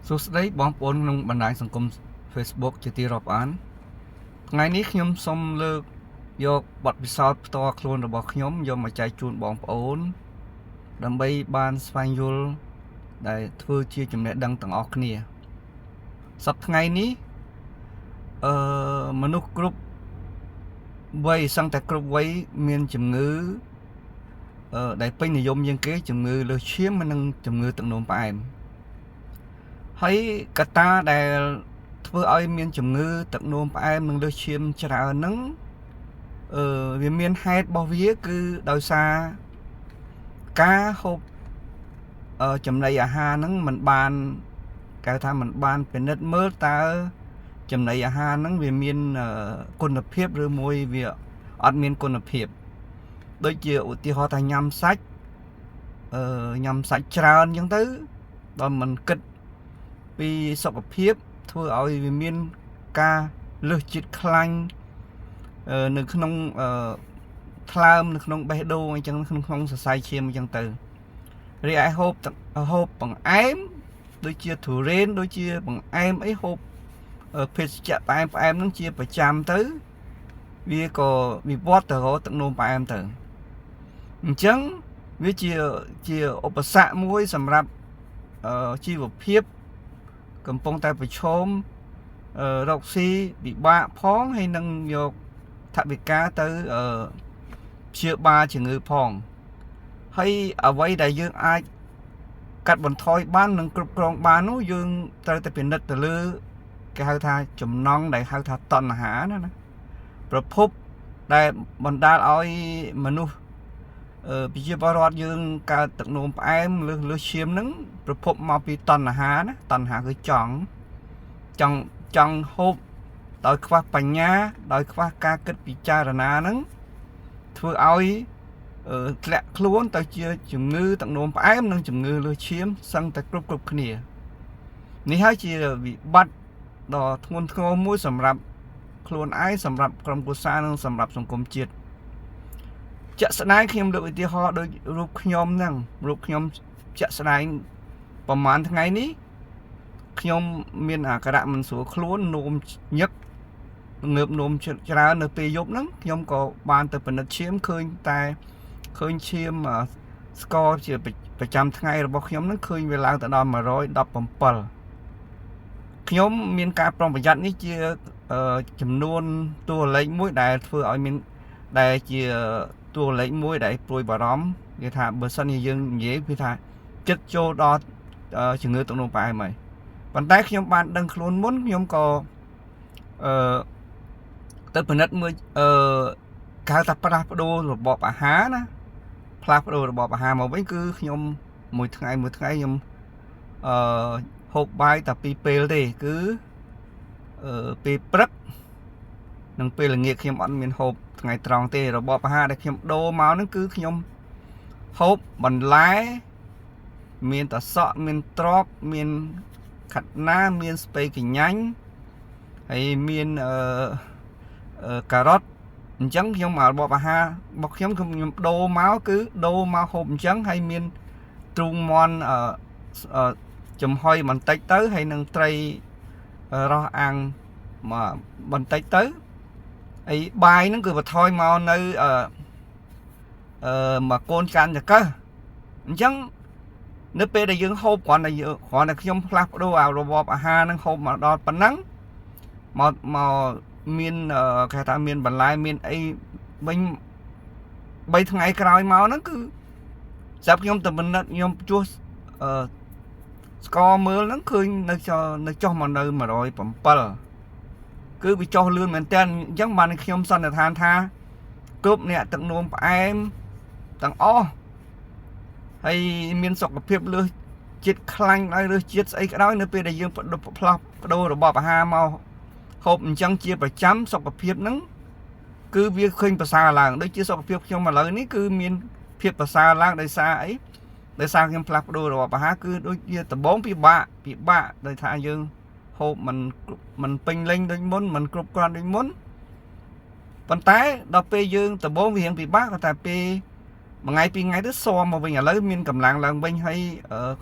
សួស្តីបងប្អូនក្នុងបណ្ដាញសង្គម Facebook ជាទីរាប់អានថ្ងៃនេះខ្ញុំសូមលើកយកបទពិសោធន៍ផ្ទាល់ខ្លួនរបស់ខ្ញុំយកមកចែកជូនបងប្អូនដើម្បីបានស្វែងយល់ដែលធ្វើជាចំណេះដឹងទាំងអស់គ្នាសប្តាហ៍ថ្ងៃនេះអឺមនុស្សគ្រប់វ័យសឹងតែគ្រប់វ័យមានជំងឺដែលពេញនិយមជាងគេជំងឺលើសឈាមនិងជំងឺទឹកនោមផ្អែម ហើយកត្តាដែលធ្វើឲ្យមានជំងឺទឹកនោមផ្អែមនិងលើសឈាមច្រើនហ្នឹងវាមានហេតុរបស់វាគឺដោយសារការហូបចំណីអាហារហ្នឹងมันបានគេហៅថាมันបានពិនិត្យមើលតើចំណីអាហារហ្នឹងវាមានគុណភាពឬមួយវាអត់មានគុណភាពដូចជាឧទាហរណ៍ថាញ៉ាំសាច់ញ៉ាំសាច់ច្រើនអញ្ចឹងទៅដល់មិនគិត ពីសុខភាពធ្វើឲ្យវាមានការលើសជាតិខ្លាញ់នៅក្នុងអឺថ្លើមនៅក្នុងបេះដូងអញ្ចឹងក្នុងក្នុងសរសៃឈាមអញ្ចឹងទៅរីឯហូបទឹកហូបបង្អែមដូចជាទុរេនដូចជាបង្អែមអីហូបភេសជ្ជៈផ្អែមផ្អែមហ្នឹងជាប្រចាំទៅវាក៏វិវត្តទៅរកទឹកនោមផ្អែមទៅអញ្ចឹងវាជាជាឧបសគ្គមួយសម្រាប់ជីវភាព កំពុងតែប្រឈមរកស៊ីពិបាកផងហើយនឹងយកថវិកាទៅព្យាបាលជំងឺផងហើយអ្វីដែលយើងអាចកាត់បន្ថយបាននិងគ្រប់គ្រងបាននោះយើងត្រូវតែពិនិត្យទៅលើគេហៅថាចំណង់ដែលហៅថាតណ្ហាណាណាប្រភពដែលបណ្ដាលឲ្យមនុស្សប្រជាពលរដ្ឋយើងកើតទឹកនោមផ្អែមលើសលើសឈាមហ្នឹងប្រភពមកពីតណ្ហាណាតណ្ហាគឺចង់ចង់ចង់ហូបដោយខ្វះបញ្ញាដោយខ្វះការគិតពិចារណាហ្នឹងធ្វើឲ្យធ្លាក់ខ្លួនទៅជាជំងឺទឹកនោមផ្អែមនិងជំងឺលើសឈាមសឹងតែគ្រប់គ្រប់គ្នានេះហើយជាវិបត្តិដ៏ធ្ងន់ធ្ងរមួយសម្រាប់ខ្លួនឯងសម្រាប់ក្រុមគ្រួសារនិងសម្រាប់សង្គមជាតិជាក់ស្ដែងខ្ញុំលើកឧទាហរណ៍ដូចរូបខ្ញុំហ្នឹងរូបខ្ញុំជាក់ស្ដែងប្រហែលថ្ងៃនេះខ្ញុំមានអាការៈមិនស្រួលខ្លួននោមញឹកងើបនោមច្រើននៅពេលយប់ហ្នឹងខ្ញុំក៏បានទៅពិនិត្យឈាមឃើញតែឃើញឈាមស្ករជាប្រចាំថ្ងៃរបស់ខ្ញុំហ្នឹងឃើញវាឡើងទៅដល់117ខ្ញុំមានការប្រុងប្រយ័ត្ននេះជាចំនួនតួលេខមួយដែលធ្វើឲ្យមានដែលជាតួលេខមួយដែលព្រួយបារម្ភគេថាបើសិនជាយើងនិយាយគឺថាចិត្តចូលដល់ជំងឺទឹកនោមផ្អែមហើយប៉ុន្តែខ្ញុំបានដឹងខ្លួនមុនខ្ញុំក៏អឺទៅពិនិត្យមើលអឺគេហៅថាផ្លាស់ប្ដូររបបអាហារណាផ្លាស់ប្ដូររបបអាហារមកវិញគឺខ្ញុំមួយថ្ងៃមួយថ្ងៃខ្ញុំអឺហូបបាយតែពីរពេលទេគឺពេលព្រឹកនិងពេលល្ងាចខ្ញុំអត់មានហូបថ្ងៃត្រង់ទេរបបអាហារដែលខ្ញុំដូរមកហ្នឹងគឺខ្ញុំហូបបន្លែមានតសក់មានត្រប់មានខាត់ណាមានស្ពៃកញ្ញាញ់ហើយមានការ៉ុតអញ្ចឹងខ្ញុំរបបអាហាររបស់ខ្ញុំខ្ញុំដូរមកគឺដូរមកហូបអញ្ចឹងហើយមានទ្រូងមាន់អឺចំហុយបន្តិចទៅហើយនឹងត្រីរស់អាំងមកបន្តិចទៅហើយបាយហ្នឹងគឺបន្ថយមកនៅមួយកូនចានចង្កឹះអញ្ចឹងនៅពេលដែលយើងហូបគ្រាន់តែគ្រាន់តែខ្ញុំផ្លាស់ប្ដូរអារបបអាហារហ្នឹងហូបមកដល់ប៉ុណ្ណឹងមកមកមានគេថាមានបន្លែមានអីវិញ3ថ្ងៃក្រោយមកហ្នឹងគឺស្រាប់ខ្ញុំទៅពិនិត្យខ្ញុំជួសអឺស្ករមើលហ្នឹងឃើញនៅនៅចុះមកនៅ107គឺវាចុះលឿនមែនតើអញ្ចឹងបានខ្ញុំសន្និដ្ឋានថាគ្រប់អ្នកទឹកនោមផ្អែមទាំងអស់ហើយមានសុខភាពលើសជាតិខ្លាញ់ដោយលើសជាតិស្អីក៏ដោយនៅពេលដែលយើងផ្លាស់ប្ដូររបបអាហារមកហូបអញ្ចឹងជាប្រចាំសុខភាពហ្នឹងគឺវាឃើញប្រសើរឡើងដូចជាសុខភាពខ្ញុំឥឡូវនេះគឺមានភាពប្រសើរឡើងដោយសារអីដោយសារខ្ញុំផ្លាស់ប្ដូររបបអាហារគឺដូចជាដំបងពិបាកពិបាកដោយថាយើងហូបមិនមិនពេញលេញដូចមុនមិនគ្រប់គ្រាន់ដូចមុនប៉ុន្តែដល់ពេលយើងដំបងវារៀងពិបាកតែពេលមួយថ្ងៃពីរថ្ងៃទៅស៊ាំមកវិញឥឡូវមានកម្លាំងឡើងវិញហើយ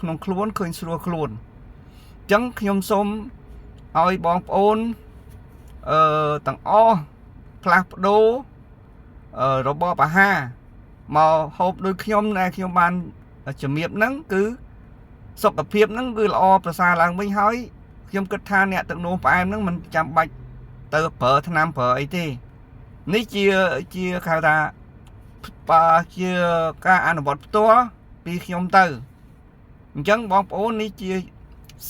ក្នុងខ្លួនឃើញស្រួលខ្លួន ចឹងខ្ញុំសូមឲ្យបងប្អូនអឺទាំងអស់ផ្លាស់ប្ដូររបបអាហារមកហូបដូចខ្ញុំដែលខ្ញុំបានជំរាបហ្នឹងគឺសុខភាពហ្នឹងគឺល្អប្រសើរឡើងវិញហើយខ្ញុំគិតថាអ្នកទឹកនោមផ្អែមហ្នឹងមិនចាំបាច់ទៅប្រើថ្នាំប្រើអីទេនេះជាជាហៅថាបើជាការអនុវត្តផ្ទាល់ពីខ្ញុំទៅអញ្ចឹងបងប្អូននេះជា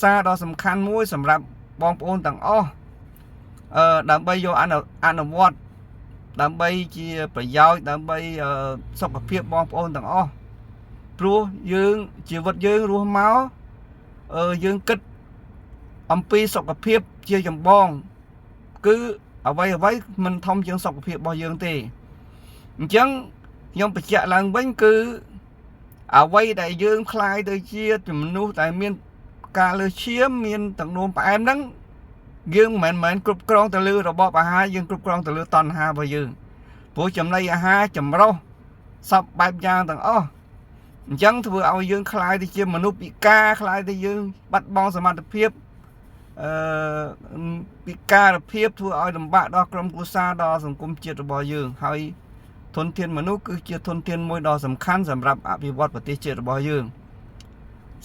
សារដ៏សំខាន់មួយសម្រាប់បងប្អូនទាំងអស់អឺដើម្បីយកអនុអនុវត្តដើម្បីជាប្រយោជន៍ដើម្បីសុខភាពបងប្អូនទាំងអស់ព្រោះយើងជីវិតយើងរស់មកអឺយើងគិតអំពីសុខភាពជាចម្បងគឺអ្វីអ្វីមិនធំជាងសុខភាពរបស់យើងទេអញ្ចឹងខ្ញុំបញ្ជាក់ឡើងវិញគឺអ្វីដែលយើងក្លាយទៅជាមនុស្សដែលមានការលើសឈាមមានទឹកនោមផ្អែមហ្នឹងយើងមិនមែនគ្រប់គ្រងទៅលើរបបអាហារយើងគ្រប់គ្រងទៅលើតណ្ហារបស់យើងព្រោះចំណីអាហារចម្រុះសពបែបយ៉ាងទាំងអស់អញ្ចឹងធ្វើឲ្យយើងក្លាយទៅជាមនុស្សពិការក្លាយទៅយើងបាត់បង់សមត្ថភាពអឺពិការភាពធ្វើឲ្យលំបាកដល់ក្រុមគ្រួសារដល់សង្គមជាតិរបស់យើងហើយធនធានមនុស្សគឺជាធនធានមួយដ៏សំខាន់សម្រាប់អភិវឌ្ឍប្រទេសជាតិរបស់យើង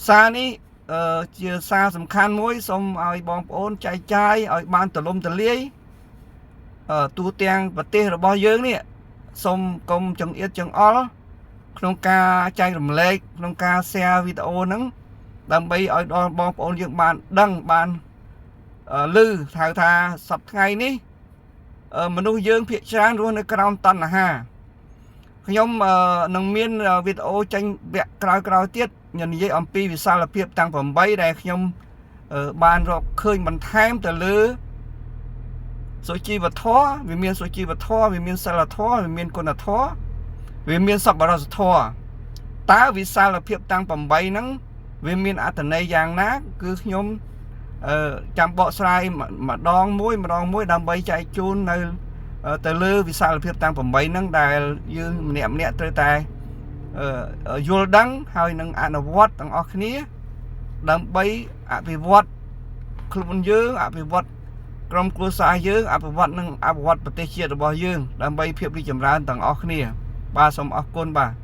សារនេះអឺជាសារសំខាន់មួយសូមឲ្យបងប្អូនចែកចាយឲ្យបានទូលំទូលាយអឺទូទាំងប្រទេសរបស់យើងនេះសូមកុំចង្អៀតចង្អល់ក្នុងការចែករំលែកក្នុងការ share វីដេអូហ្នឹងដើម្បីឲ្យដល់បងប្អូនយើងបានដឹងបានឮហៅថាសប្តាហ៍ថ្ងៃនេះមនុស្សយើងភាគច្រើនរស់នៅក្រោមតណ្ហាខ្ញុំនឹងមានវីដេអូចេញវគ្គក្រោយៗទៀតខ្ញុំនិយាយអំពីវិសាលភាពទាំង8ដែលខ្ញុំបានរកឃើញបន្ថែមទៅលើសុជីវធម៌វាមានសុជីវធម៌វាមានសិលធម៌វាមានគុណធម៌វាមានសប្បុរសធម៌តើវិសាលភាពទាំង8ហ្នឹងវាមានអត្ថន័យយ៉ាងណាគឺខ្ញុំអឺចាំបកស្រាយម្ដងមួយម្ដងមួយដើម្បីចែកជូននៅទៅលើវិសាលភាពទាំង8ហ្នឹងដែលយើងម្នាក់ម្នាក់ត្រូវតែយល់ដឹងហើយនឹងអនុវត្តទាំងអស់គ្នាដើម្បីអភិវឌ្ឍខ្លួនយើងអភិវឌ្ឍក្រុមគ្រួសារយើងអភិវឌ្ឍនិងអភិវឌ្ឍប្រទេសជាតិរបស់យើងដើម្បីភាពរីកចម្រើនទាំងអស់គ្នាបាទសូមអរគុណបាទ។